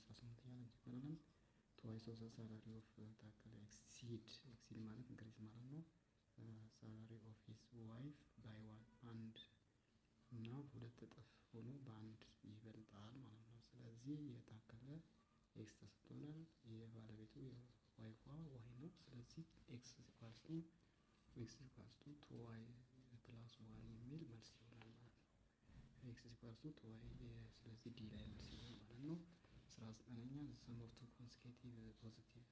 18ኛ እንጀምራለን። Twice of the salary of ታከለ exceed፣ exceed ማለት increase ማለት ነው። Salary of his wife by one፣ አንድ እና ሁለት እጥፍ ሆኖ በአንድ ይበልጣል ማለት ነው። ስለዚህ የታከለ x ተሰጥቶናል። የባለቤቱ የ wife ዋ y ነው። ስለዚህ x equals to two y plus one የሚል መልስ ይሆናል ማለት ነው። x equals to two y፣ ስለዚህ D ላይ መልስ ይሆናል ማለት ነው። 19ኛ፣ sum of two consecutive positive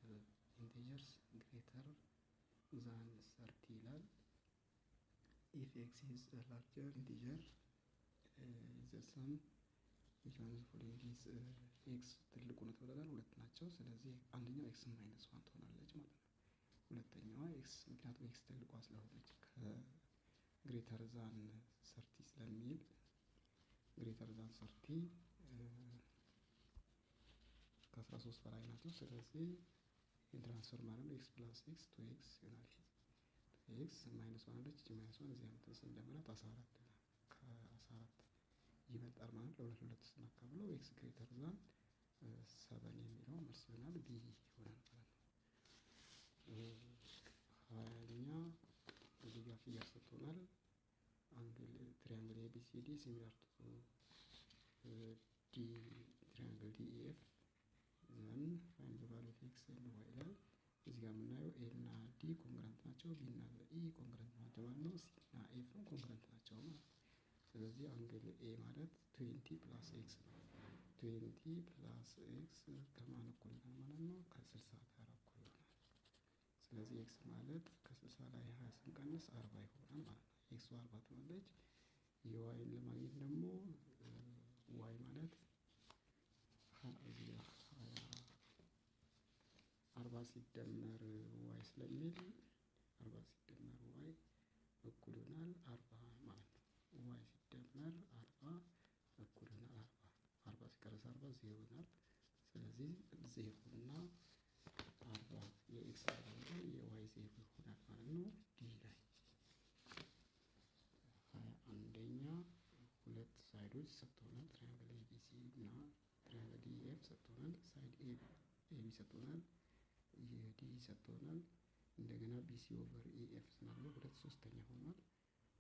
integers greater than 30 ይላል። If x is larger integer, the sum which one is following is x ትልቁ ነው ተብለናል። ሁለት ናቸው። ስለዚህ አንደኛው x minus one ትሆናለች ማለት ነው። ሁለተኛዋ x፣ ምክንያቱም x ትልቋ ስለሆነች ከ greater than 30 ስለሚል greater than 30 ከ13 በላይ ናቸው። ስለዚህ transfer ማለት ነው x plus x two x ይሆናል። X minus one አለች፣ minus one እዚህ አምጥተን ስንደምራት 14 ይሆናል። ከ14 ይበልጣል ማለት ለሁለት ሁለት ስናካፍለው x greater than seven የሚለው መልስ ይሆናል። B ይሆናል ማለት ነው። 20ኛ፣ እዚህ ጋር figure ሰጥቶናል። Angle triangle ABCD similar to D triangle DEF, then find the value of x and y ይላል። እዚህ ጋር የምናየው A እና D congruent ናቸው፣ B እና E congruent ናቸው ማለት ነው። C እና F ም congruent ናቸው ማለት ነው። ስለዚህ angle A ማለት 20 plus x ነው። 20 plus x ከማን እኩል ይሆናል ማለት ነው? ከ60 ጋር እኩል ይሆናል። ስለዚህ x ማለት ከ60 ላይ 20 ስንቀንስ 40 ይሆናል ማለት ነው። x 40 ትሆናለች። የ y ን ለማግኘት ደግሞ y ማለት እዚህ ጋር 40 ሲደመር y ስለሚል 40 ሲደመር y እኩል ይሆናል 40 ማለት ነው። y ሲደመር 40 እኩል ይሆናል 40። 40 ሲቀነስ 40 ዜሮ ይሆናል። ስለዚህ ዜሮ እና 40፣ የ x 40 ይሆናል፣ የ y ዜሮ ይሆናል ማለት ነው። D ላይ። 21ኛ፣ ሁለት side ኦች ሰጥተውናል። Triangle ABC እና triangle DEF ሰጥተውናል። Side AB ሰጥተውናል። የ DE ሰጥተውናል። እንደገና BC over EF ስናደርገው ሁለት ሶስተኛ ሆኗል።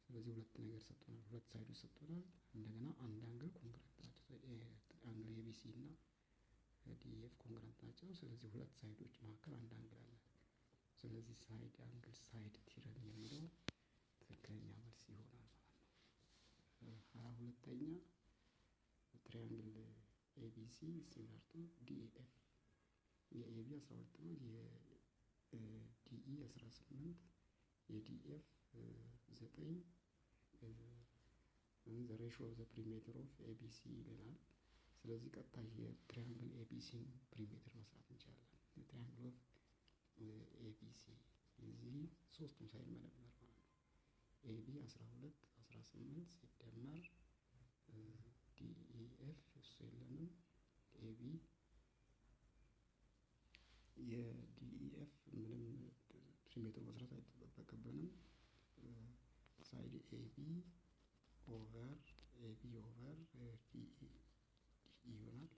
ስለዚህ ሁለት ነገር ሰጥቶናል። ሁለት side ኦች ሰጥቶናል። እንደገና አንድ angle congruent ናቸው። Angle ABC እና DEF congruent ናቸው። ስለዚህ ሁለት side ኦች መካከል አንድ angle አለ። ስለዚህ side angle side theorem የሚለው ትክክለኛ መልስ ይሆናል ማለት ነው። 22ኛ፣ triangle ABC similar to DEF፣ የ AB 12 ነው፣ የ DE 18፣ የ DF 9፣ the ratio of the perimeter of ABC ይለናል። ስለዚህ ቀጥታ የ triangle ABC ን perimeter መስራት እንችላለን። የ triangle of ABC የዚህ ሶስቱም side መደመር ማለት ነው። AB 12፣ 18 ሲደመር DEF እሱ የለንም። AB የ DEF ምንም perimeter ኡ መስራት አይጠበቅብንም። Side AB over AB over DE ይሆናል።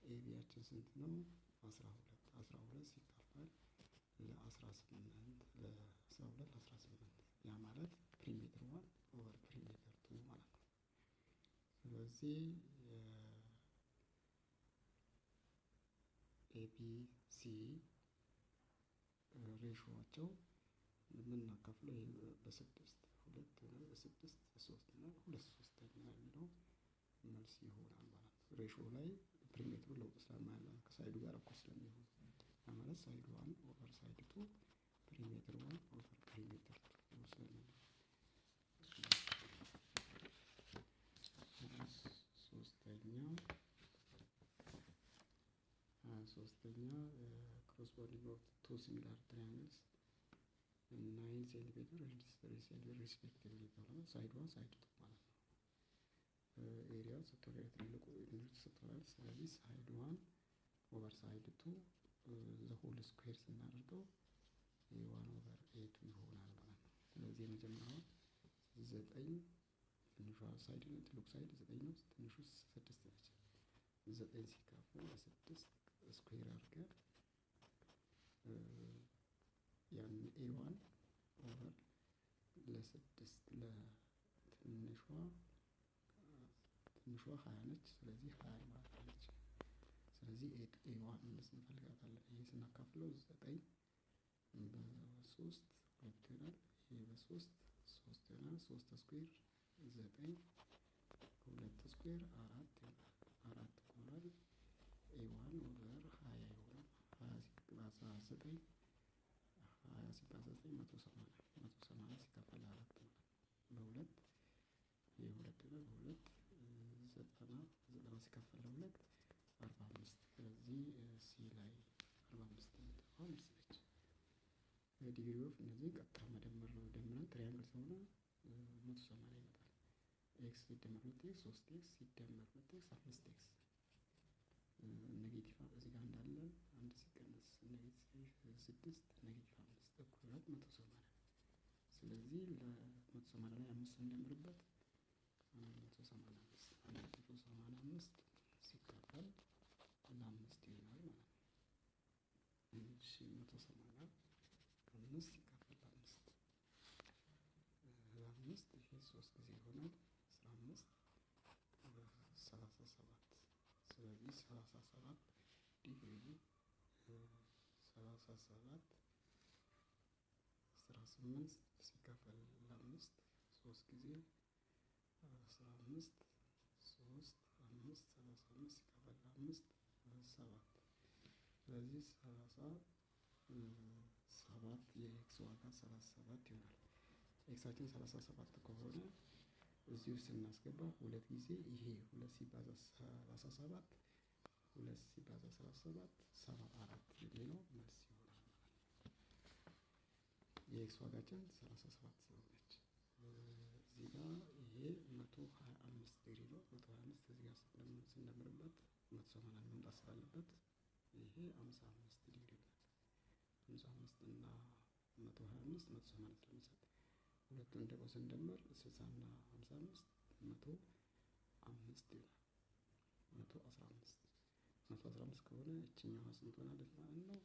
AB ያችን ስንት ነው? 12። 12 ሲካፈል ለ18፣ ለ12 18፣ ያ ማለት perimeter one over perimeter two ማለት ነው። ስለዚህ ABC ratio ዋቸው የምናካፍለው ይሄ በስድስት ሁለት ይሆናል፣ በስድስት ሶስት ይሆናል፣ ሁለት ሶስተኛ የሚለው መልስ ይሆናል ማለት ነው። Ratio ላይ perimeter ኡ ለውጥ ስለማያመጣ ከ side ኡ ጋር እኩል ስለሚሆን፣ ያ ማለት side one over side two perimeter one over perimeter two ስለሚሆን። 23ኛ፣ corresponding of two similar triangles 9 centimeter and 3 centimeter respectively ይባላል። Side one side two ማለት ነው። Area ው ሰጥቶናል፣ ትልቁ ሰጥቶናል። ስለዚህ side one over side two the whole square ስናደርገው A one over A two ይሆናል ማለት ነው። ስለዚህ የመጀመሪያው 9፣ ትንሿ side ነው፣ ትልቁ side 9 ነው፣ ትንሹ ስድስት ነች። 9 ሲካፈል ሲካፈል ለስድስት square አድርገን ያን A one over ለስድስት ለትንሿ ትንሿ 20 ነች። ስለዚህ 20 ማለት ነች። ስለዚህ A one እንፈልጋታለን። ይሄ ስናካፍለው 9 በ3 2 ይሆናል። ይሄ በ3 3 ይሆናል። 3 square 9 2 square 4 ይሆናል። 4 ይሆናል። A one over 20 ይሆናል። 20 ሲባዛ 9 20 ሲባዛ 9 180 180 ሲካፈል 4 ይሆናል። በሁለት ይሄ ሁለት ይሆናል። በሁለት 90 90 ሲካፈል ለሁለት 45። ስለዚህ C ላይ 45 የምትለው መልስ ነች። degree of እነዚህ ቀጥታ መደመር ነው። ደምረን triangle ስለሆነ 180 ይመጣል። x ሲደመር 2 x 3 x ሲደመር 2 x 5 x negative እዚህ ጋር እንዳለ አንድ ሲቀነስ negative 6 negative 5 እኩል ይሆናል 180። ስለዚህ ለ180 ላይ 5 ስንደምርበት 185 185 ሲካፈል ለአምስት ይሆናል ማለት ነው። እሺ 185 ሲካፈል ለአምስት ለአምስት ይሄ 3 ጊዜ ይሆናል 15 37። ስለዚህ 37 ዲግሪ 37 18 ሲካፈል ለአምስት 3 ጊዜ 15 3 5 35 ሲካፈል ለአምስት 7። ስለዚህ 37 የ x ዋጋ 37 ይሆናል። x ኣችን 37 ከሆነ እዚህ ውስጥ ስናስገባ ሁለት ጊዜ ይሄ 2 ሲባዛ 37 2 ሲባዛ 37 74 የሚለው መልስ ይሆናል ማለት ነው። የ x ዋጋችን 37 ስለሆነች እዚህ ጋር ይሄ 125 ዲግሪ ነው። 125 እዚህ ጋር ስንደምርበት 180 መምጣት ስላለበት ይሄ 55 ዲግሪ ይሆናል። 55 እና 125 180 ስለሚሰጥ ሁለቱን ደግሞ ስንደምር 60 እና 55 105 ይሆናል። 115 115 ከሆነ እችኛዋ ስንት ሆናለች ማለት ነው?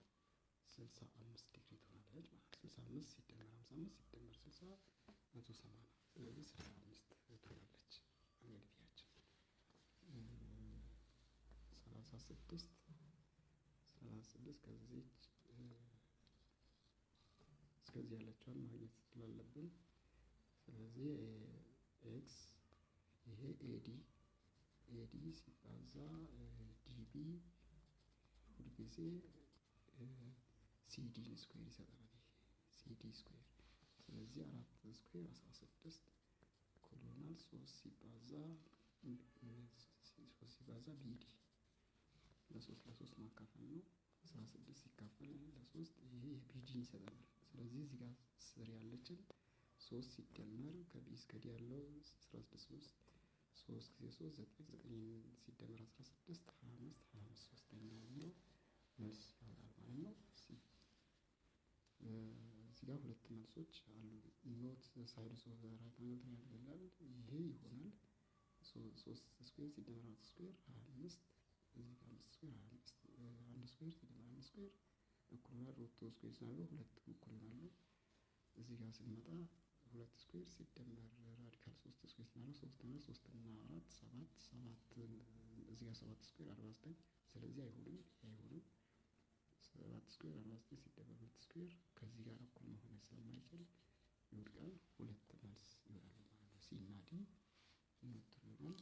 65 ዲግሪ ትሆናለች ማለት ነው። 65 ሲደመር 55 ሲደመር 60 180። ስለዚህ 65 ትሆናለች angle B ያችን። 36 36 ከዚህች እስከዚህ ያለችዋን ማግኘት ስላለብን ስለዚህ x ይሄ AD AD ሲባዛ DB ሁልጊዜ CD ን square ይሰጠናል። ይሄ CD square ስለዚህ 4 square 16 እኩል ይሆናል 3 ሲባዛ 3 ሲባዛ BD ለሶስት ለሶስት ማካፈል ነው። 16 ሲካፈል ለሶስት ይሄ የ BD ን ይሰጠናል። ስለዚህ እዚህ ጋር ስር ያለችን 3 ሲደመር ከ B እስከ D ያለው 16 3 3 ጊዜ 3 9 9 ሲደመር 16 25 25 ሶስተኛው የሚለው መልስ ይሆናል ማለት ነው። C እዚህ ጋር ሁለት መልሶች አሉ። Not sides of the right angle triangle ይላል። ይሄ ይሆናል 3 square ሲደመር 4 square 25 እዚህ ጋር 5 square 25 1 square ሲደመር 1 square እኩል ይሆናል root 2 square ስናደርገው ሁለቱም እኩል ይሆናሉ። እዚህ ጋር ስንመጣ 2 square ሲደመር radical 3 square ስናደርገው 3 እና 3 እና 4 7 7 እዚህ ጋር 7 square 49 ስለዚህ አይሆንም። ይሄ አይሆንም። 7 square 49 ሲደመር 2 square ከዚህ ጋር እኩል መሆን ስለማይችል ይወድቃል። ሁለት መልስ ይሆናል ማለት ነው። C እና D not ይሆናል።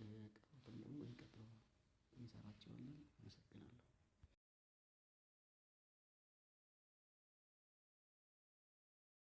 የቀሩትን ደግሞ በሚቀጥለው እንሰራቸዋለን።